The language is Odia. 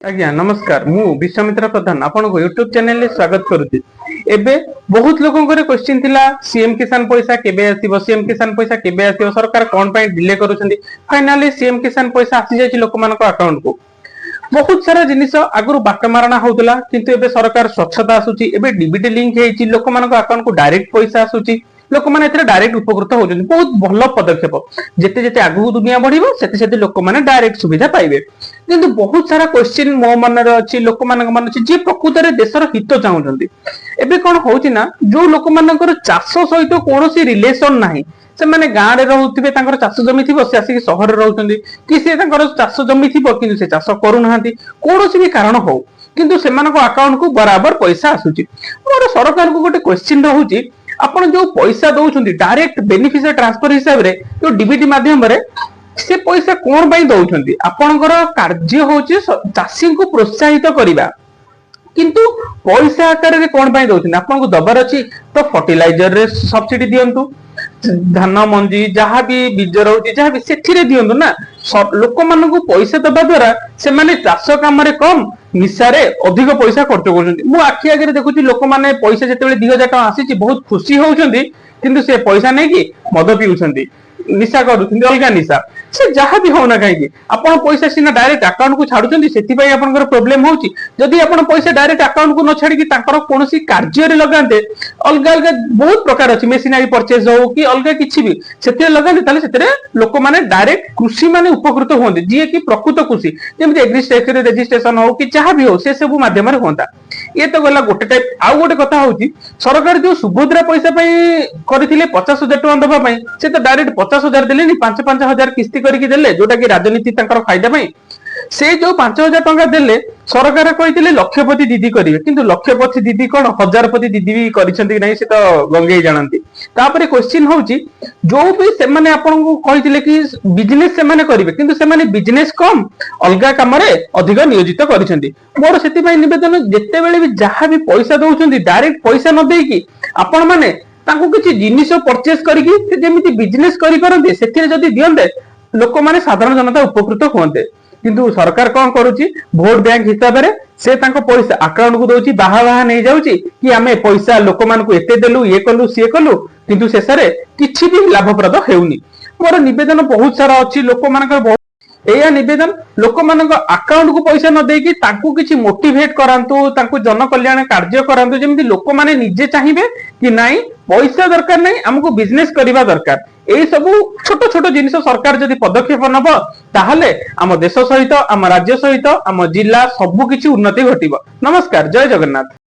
ଆଜ୍ଞା ନମସ୍କାର। ମୁଁ ବିଶ୍ୱାମିତ୍ର ପ୍ରଧାନ ଆପଣଙ୍କୁ ୟୁଟ୍ୟୁବ ଚ୍ୟାନେଲରେ ସ୍ୱାଗତ କରୁଛି। ଏବେ ବହୁତ ଲୋକଙ୍କର କ୍ୱେଶ୍ଚିନ୍ ଥିଲା, ସିଏମ କିଷାନ ପଇସା କେବେ ଆସିବ, ସିଏମ କିଷାନ ପଇସା କେବେ ଆସିବ, ସରକାର କଣ ପାଇଁ ଡିଲେ କରୁଛନ୍ତି? ଫାଇନାଲି ସିଏମ କିଷାନ ପଇସା ଆସିଯାଇଛି ଲୋକମାନଙ୍କ ଆକାଉଣ୍ଟକୁ। ବହୁତ ସାରା ଜିନିଷ ଆଗରୁ ବାଟ ମାରଣା ହଉଥିଲା, କିନ୍ତୁ ଏବେ ସରକାର ସ୍ୱଚ୍ଛତା ଆସୁଛି। ଏବେ ଡିବିଟି ଲିଙ୍କ ହେଇଛି, ଲୋକମାନଙ୍କ ଆକାଉଣ୍ଟକୁ ଡାଇରେକ୍ଟ ପଇସା ଆସୁଛି। ଲୋକମାନେ ଏଥିରେ ଡାଇରେକ୍ଟ ଉପକୃତ ହଉଛନ୍ତି। ବହୁତ ଭଲ ପଦକ୍ଷେପ। ଯେତେ ଯେତେ ଆଗକୁ ଦୁନିଆ ବଢିବ, ସେତେ ସେତେ ଲୋକମାନେ ଡାଇରେକ୍ଟ ସୁବିଧା ପାଇବେ। କିନ୍ତୁ ବହୁତ ସାରା କ୍ୱେଶ୍ଚିନ୍ ମୋ ମନରେ ଅଛି, ଲୋକମାନଙ୍କ ମନରେ ଅଛି, ଯିଏ ପ୍ରକୃତରେ ଦେଶର ହିତ ଚାହୁଁଛନ୍ତି। ଏବେ କଣ ହଉଛି ନା, ଯୋଉ ଲୋକମାନଙ୍କର ଚାଷ ସହିତ କୌଣସି ରିଲେସନ ନାହିଁ, ସେମାନେ ଗାଁରେ ରହୁଥିବେ, ତାଙ୍କର ଚାଷ ଜମି ଥିବ, ସେ ଆସିକି ସହରରେ ରହୁଛନ୍ତି, କି ସେ ତାଙ୍କର ଚାଷ ଜମି ଥିବ କିନ୍ତୁ ସେ ଚାଷ କରୁନାହାନ୍ତି, କୌଣସି ବି କାରଣ ହଉ, କିନ୍ତୁ ସେମାନଙ୍କ ଆକାଉଣ୍ଟକୁ ବରାବର ପଇସା ଆସୁଛି। ମୋର ସରକାରଙ୍କୁ ଗୋଟେ କ୍ୱେଶ୍ଚିନ୍ ରହୁଛି, ଆପଣ ଯୋଉ ପଇସା ଦଉଛନ୍ତି ଡାଇରେକ୍ଟ ବେନିଫିସିଆରୀ ଟ୍ରାନ୍ସଫର ହିସାବରେ, ଯୋଉ ଡିବିଟି ମାଧ୍ୟମରେ, ସେ ପଇସା କଣ ପାଇଁ ଦଉଛନ୍ତି? ଆପଣଙ୍କର କାର୍ଯ୍ୟ ହଉଛି ଚାଷୀଙ୍କୁ ପ୍ରୋତ୍ସାହିତ କରିବା, କିନ୍ତୁ ପଇସା ଆକାରରେ କଣ ପାଇଁ ଦଉଛନ୍ତି? ଆପଣଙ୍କୁ ଦବାର ଅଛି ତ ଫର୍ଟିଲାଇଜରରେ ସବସିଡି ଦିଅନ୍ତୁ, ଧାନ ମଞ୍ଜି ଯାହା ବି ବୀଜ ରହୁଛି, ଯାହା ବି ସେଥିରେ ଦିଅନ୍ତୁ ନା। ଲୋକମାନଙ୍କୁ ପଇସା ଦବା ଦ୍ଵାରା ସେମାନେ ଚାଷ କାମରେ କମ, ନିଶାରେ ଅଧିକ ପଇସା ଖର୍ଚ୍ଚ କରୁଛନ୍ତି। ମୁଁ ଆଖି ଆଗରେ ଦେଖୁଛି, ଲୋକମାନେ ପଇସା ଯେତେବେଳେ 2000 ଟଙ୍କା ଆସିଛି ବହୁତ ଖୁସି ହଉଛନ୍ତି, କିନ୍ତୁ ସେ ପଇସା ନେଇକି ମଦ ପିଉଛନ୍ତି, ନିଶା କରୁଛନ୍ତି, ଅଲଗା ନିଶା, ସେ ଯାହା ବି ହଉନା କାହିଁକି। ଆପଣ ପଇସା ସିନା ଡାଇରେକ୍ଟ ଆକାଉଣ୍ଟ କୁ ଛାଡୁଛନ୍ତି, ସେଥିପାଇଁ ଆପଣଙ୍କର ପ୍ରୋବ୍ଲେମ ହଉଛି। ଯଦି ଆପଣ ପଇସା ଡାଇରେକ୍ଟ ଆକାଉଣ୍ଟ କୁ ନ ଛାଡିକି ତାଙ୍କର କୌଣସି କାର୍ଯ୍ୟରେ ଲଗାନ୍ତେ, ଅଲଗା ଅଲଗା ବହୁତ ପ୍ରକାର ଅଛି, ମେସିନାରୀ ପରଚେଜ ହଉ କି ଅଲଗା କିଛି ବି, ସେଥିରେ ଲଗାନ୍ତେ, ତାହେଲେ ସେଥିରେ ଲୋକମାନେ ଡାଇରେକ୍ଟ କୃଷି ମାନେ ଉପକୃତ ହୁଅନ୍ତେ, ଯିଏ କି ପ୍ରକୃତ କୃଷି, ଯେମିତି ଏଗ୍ରିଷ୍ଟେକ୍ସରେ ରେଜିଷ୍ଟ୍ରେସନ ହଉ କି ଯାହା ବି ହଉ, ସେ ସବୁ ମାଧ୍ୟମରେ ହୁଅନ୍ତା। ଇଏ ତ ଗଲା ଗୋଟେ ଟାଇପ। ଆଉ ଗୋଟେ କଥା ହଉଛି, ସରକାର ଯୋଉ ସୁଭଦ୍ରା ପଇସା ପାଇଁ କରିଥିଲେ 50,000 ଟଙ୍କା ଦବା ପାଇଁ, ସେ ତ ଡାଇରେକ୍ଟ 50,000 ଦେଲେନି, 5-5 ହଜାର କିସ୍ତି କରିକି ଦେଲେ, ଯୋଉଟା କି ରାଜନୀତି ତାଙ୍କର ଫାଇଦା ପାଇଁ। ସେ ଯୋଉ 5000 ଟଙ୍କା ଦେଲେ, ସରକାର କହିଥିଲେ ଲକ୍ଷପତି ଦିଦି କରିବେ, କିନ୍ତୁ ଲକ୍ଷପତି ଦିଦି କଣ, ହଜାରପତି ଦିଦି ବି କରିଛନ୍ତି କି ନାହିଁ, ସେ ତ ଗଙ୍ଗେଇ ଜାଣନ୍ତି। ତାପରେ କ୍ୱେଶ୍ଚିନ୍ ହଉଛି, ଯୋଉ ବି ସେମାନେ ଆପଣଙ୍କୁ କହିଥିଲେ କି ବିଜନେସ ସେମାନେ କରିବେ, କିନ୍ତୁ ସେମାନେ ବିଜନେସ କମ, ଅଲଗା କାମରେ ଅଧିକ ନିୟୋଜିତ କରିଛନ୍ତି। ମୋର ସେଥିପାଇଁ ନିବେଦନ, ଯେତେବେଳେ ବି ଯାହା ବି ପଇସା ଦଉଛନ୍ତି, ଡାଇରେକ୍ଟ ପଇସା ନ ଦେଇକି ଆପଣ ମାନେ ତାଙ୍କୁ କିଛି ଜିନିଷ ପରଚେସ କରିକି ସେ ଯେମିତି ବିଜନେସ କରିପାରନ୍ତି, ସେଥିରେ ଯଦି ଦିଅନ୍ତେ, ଲୋକମାନେ, ସାଧାରଣ ଜନତା ଉପକୃତ ହୁଅନ୍ତେ। କିନ୍ତୁ ସରକାର କଣ କରୁଛି? ଭୋଟ ବ୍ୟାଙ୍କ ହିସାବରେ ସେ ତାଙ୍କ ପଇସା ଆକାଉଣ୍ଟ କୁ ଦଉଛି, ବାହା ବାହା ନେଇଯାଉଛି କି ଆମେ ପଇସା ଲୋକମାନଙ୍କୁ ଏତେ ଦେଲୁ, ଇଏ କଲୁ, ସିଏ କଲୁ, କିନ୍ତୁ ଶେଷରେ କିଛି ବି ଲାଭପ୍ରଦ ହେଉନି। ମୋର ନିବେଦନ ବହୁତ ସାରା ଅଛି ଲୋକମାନଙ୍କର, ବହୁତ ଏଇଆ ନିବେଦନ, ଲୋକମାନଙ୍କ ଆକାଉଣ୍ଟ କୁ ପଇସା ନ ଦେଇକି ତାଙ୍କୁ କିଛି ମୋଟିଭେଟ କରାନ୍ତୁ, ତାଙ୍କୁ ଜନ କଲ୍ୟାଣ କାର୍ଯ୍ୟ କରାନ୍ତୁ, ଯେମିତି ଲୋକମାନେ ନିଜେ ଚାହିଁବେ କି ନାଇଁ, ପଇସା ଦରକାର ନାହିଁ, ଆମକୁ ବିଜନେସ କରିବା ଦରକାର। ଏଇ ସବୁ ଛୋଟ ଛୋଟ ଜିନିଷ ସରକାର ଯଦି ପଦକ୍ଷେପ ନବ, ତାହେଲେ ଆମ ଦେଶ ସହିତ, ଆମ ରାଜ୍ୟ ସହିତ ଆମ ଜିଲ୍ଲା, ସବୁ କିଛି ଉନ୍ନତି ଘଟିବ। ନମସ୍କାର, ଜୟ ଜଗନ୍ନାଥ।